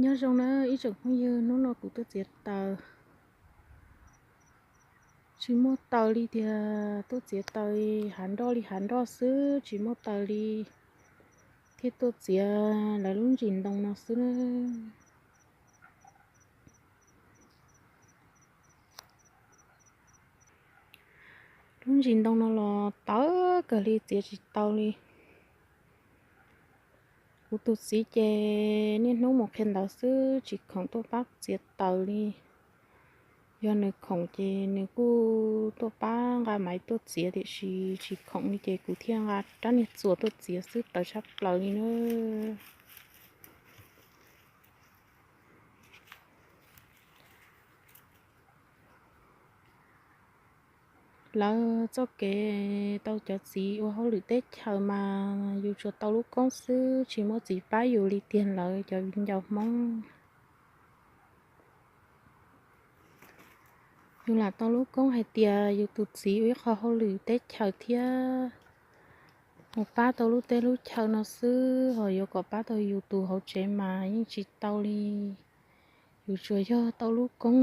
Nyob zoo na ib tsoom phooj ywg, hnub no kuv tuaj txiav taws, tsis muaj taws li tiag, tuaj txiav taws hav nroj li hav nroj xwb, tsis muaj taws li, thiaj tuaj txiav lawv lub ntsis ntoo no xwb na. Lub ntsis ntoo no los tawv kawg li, txiav tsis tau li. Kuv tus txiv ces niaj hnub mus qhia ntawv xwb, tsis khoom tuaj pab txiav taws li. Yog nws khoom ces nws kuj tuaj pab nqa maiv tuaj txiav, tiam sis tsis khoom li ces kuv thiaj nqa rab niag txuas tuaj txiav xwb, tawv tshaj plaws li na. Lawv txoj kev tau cov txiv ua hauj lwm teb chaws mas yus tsuas tau lub koob xwb, tsis muaj txiv pab yus li tiag lawv cov viv ncaus Hmoob. Yus lam tau lub koob hais tias yus tus txiv ua ib qho hauj lwm teb chaws thiab mus pab tau lub teb lub chaw no xwb, ho yuav kom pab tau yus tus hauv tsev mas yeej tsis tau li. Yus tsuas yog tau lub koob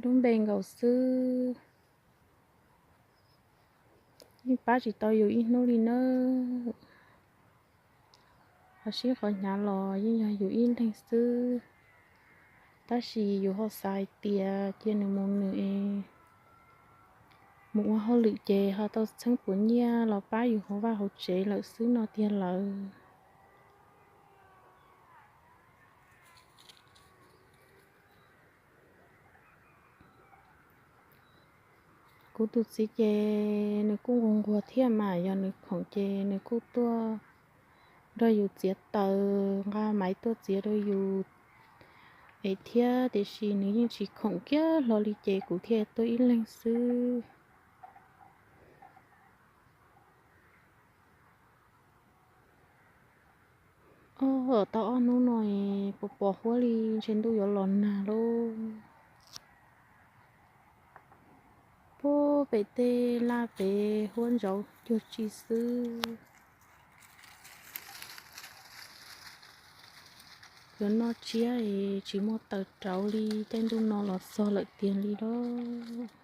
lub npe nkaus xwb, yeej pab tsis tau yus ib hnub li nawb. Qhov sib qhov hnyav los yeej yog yus ib leeg xwb, tab sis yus ho xav hais tias cia nws mus nws es mus ua hauj lwm ces ho tau txheeb puas nyiaj los pab yus hauv vaj hauv tsev lawm xwb no tiag lawv. Kuv tus txiv ces nws kuj nquag nquag thiab mas, yog nws khoom ces nws kuj tuaj nrog yus txiav taws, nqa maiv tuaj txiav rau yus es thiab, tiam sis nws yeej tsis khoom kiag hlo li ces kuv thiaj tuaj ib leeg xwb. Ob, tau ob hnub no es pos pos huab li, ntshe ntuj yuav los nag lauj. Puag pem tej laj pem huab ntsauv cuag tsi xwb. Yuav noj tsiab es tsis muaj taws rauv li, caij ntuj no los txog lawm tiag li lauj.